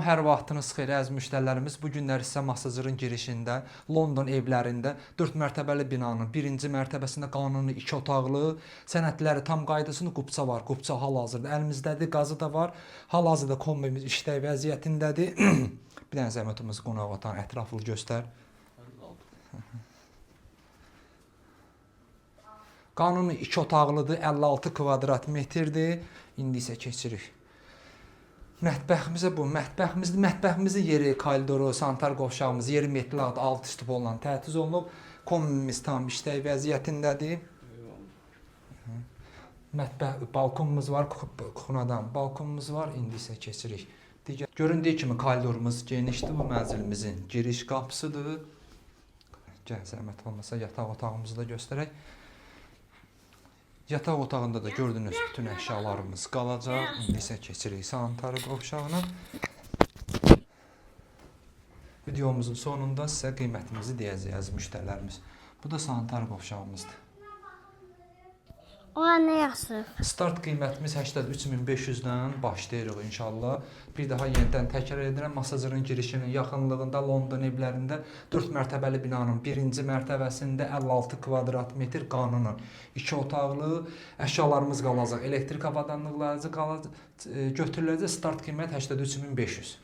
Hər vaxtınız xeyir əziz müştərilərimiz. Bu günlər sizə Masazırın girişində, London evlərində 4 mərtəbəli binanın 1-ci mərtəbəsində qanuni 2 otaqlı, sənədləri tam qaydasında qupça var. Qupça hal-hazırda əlimizdədir, qazı da var. Hal-hazırda kombimiz işlək vəziyyətindədir. Bir dənə zəhmət olmasa qonaq otağını ətraflı göstər. Qanuni 2 otaqlıdır, 56 kvadrat metrdir. İndi isə keçirik. Mətbəximizə bu mətbəximizdir. Mətbəximizin yeri, koridoru, sanitar qovşağımız yeri metli ad alt üstü polla təchiz olunub. Kombimiz tam işlək vəziyyətindədir. Mətbəx balkonumuz var, kuxunadan balkonumuz var. İndi isə keçirik. Digər göründüyü kimi koridorumuz genişdir. Bu mənzilimizin giriş qapısıdır. Gəl zəhmət olmasa yataq otağımızı da göstərək. Yataq otağında da gördüyünüz bütün əşyalarımız qalacaq. İndi isə keçirik sanitar qovşağına. Videomuzun sonunda sizə qiymətimizi deyəcəyik əziz müştərilərimiz. Bu da sanitar qovşağımızdır. Ora nə yazır? Start qiymətimiz 83.500-dən başlayırıq inşallah. Bir daha yenidən təkrar edirəm, Masazırın girişinin yaxınlığında London evlərində 4 mərtəbəli binanın 1-ci mərtəbəsində 56 kvadrat metr qanuni 2 otaqlı əşyalarımız qalacaq, elektrik avadanlıqları qalacaq, götürüləcək. Start qiymət 83.500.